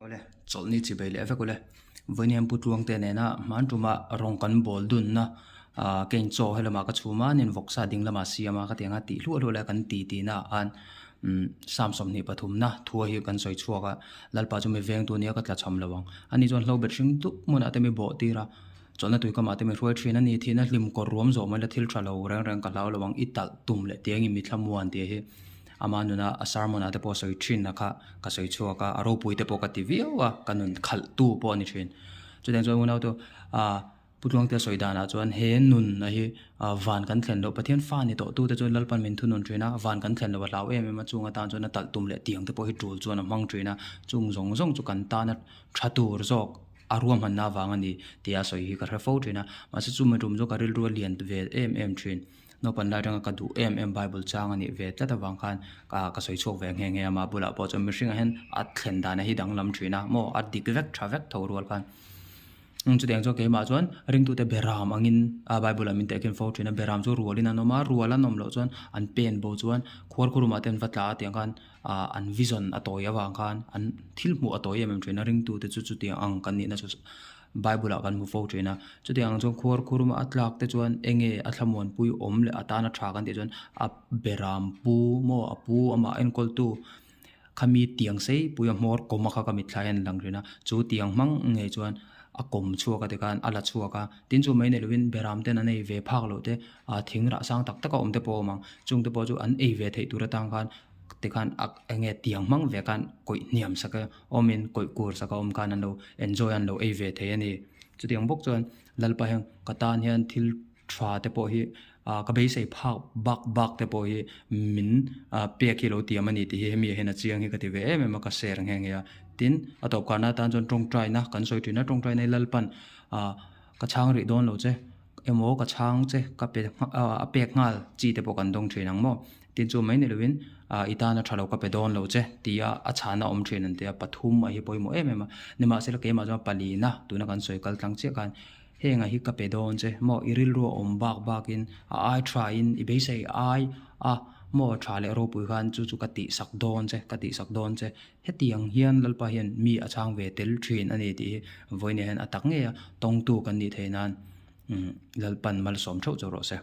Awle, chawlhni chi bei leh vek ule. Vawiin Pu Tluangte nena hman tuma rawng kan bawl dunna ah kein chaw he lamah ka chhum a, nin vawksa ding lamah siam a ka ti ang a tih hluah hluah lai kan ti tihna ah khan umm Sam 23 na thua hi kan sawi chhuak a, Lalpa chu mi vengtu nia ka tla cham lo ang. Ani chuan hlo bet hring dup hmunah te mi bawh tir a, chawlhna tui kamah te mi hruai thin a ni, thihna hlim kawr ruam zawh mai la thil tha lo reng reng ka hlau lo ang, i talh tum leh tiangin mi thlamuan tih hi Ama nuna a sermon ah te pawh sawi thin a kha ka sawi chhuak a, a ropui te pawh ka ti viau a, ka nun khalh tu pawh a ni thin. Chutiang chuan unau te ah Pu Tluangtea sawi danah chuan he nun a hi ah van kan thlen loh Pathian fa ni tawh tu te chuan Lalpan min thunun thin a, van kan thlen loh a hlau em em a, chung atan chuan a talh tum leh tiang te pawh hi tul chuan a hmang thin a, chung zawng zawng chu kan tana tha tur zawk a ruahmanna avang a ni tia sawi hi ka hre fo thin a, mahse chumi tum chu ka rilru a lian ve em em thin. Naupan lai atanga ka duh em em Bible chang a nih ve tlat avang khan ka ka sawi chhuak ve nghe nghe a, mah bulah pawh chuan mihringah hian a thlen dan hi danglam thin a maw a dik vek tha vek tho rual khan chutiang chuan keimah chuan ringtute beram angin a Bible ah min tehkhin fo thin a, beram chu rualin an awm a, rual an awm loh chuan an pen bo chuan khuar khurumah te an va tla a tiang khan ah an vision a tawi avang khan an thil hmuh a tawi em em thin a, ringtute chu chutiang ang kan nihna chu. Bible ah kan hmu fo thin a, chutiang ang chuan khuar khur a tlak te chuan enge a thlamuanpui awm leh a tana tha kan tih chuan a beram pu maw a pu amah enkawl tu khami tiang sei pui a hmawr kawm a kha ka mitthla hian a lang thin a, chu tiang hmang ngei chuan a kawm chhuak a tikhan a la chhuak a, tin chu mai nei lovin beram ten an ei ve phak loh te ah thing rah sang tak tak a awm te pawh a awm ang, chung te pawh chu an ei ve theih tur atang khan tikhan a enge tiang hmang ve khan kawih hniam sak a awmin kawih kur sak a awm khan an lo enjoy a an lo ei ve thei a ni. Chutiang bawk chuan Lalpa hian ka tan hian thil tha te pawh hi ah ka beisei phak bak bak te pawh hi min ah pek hi lo tiam a ni tih hi hemi ah hian a chiang hi ka ti ve em em a ka share nghe nghe a. Tin a tawp karna atan chuan tawngtaina kan sawi thin a tawngtaina hi Lalpan ah ka chhang rih dawn lo che emaw ka chhang che ka pe a pek nghal chi te pawh kan dawng thin ang maw. Tin chu mai ni lovin ah i tana tha lo ka pe dawn lo che tia a chhana awm thin an ti a, pathum a hi pawimawh em em a. Nimahsela keimah chuan palina tuna kan sawi kal tlang chiah khan heng ah hi ka pe dawn che maw i rilru a awm bak bakin a ai tha in i beisei ai a maw tha leh ropui khan chu chu ka tihsak dawn che ka tihsak dawn che hetiang hian Lalpa hian mi a chhang ve tel thin a ni tih hi vawiin ah hian a tak ngei a tawngtu kan nih theih nan Lalpan malsawm theuh chu rawh se.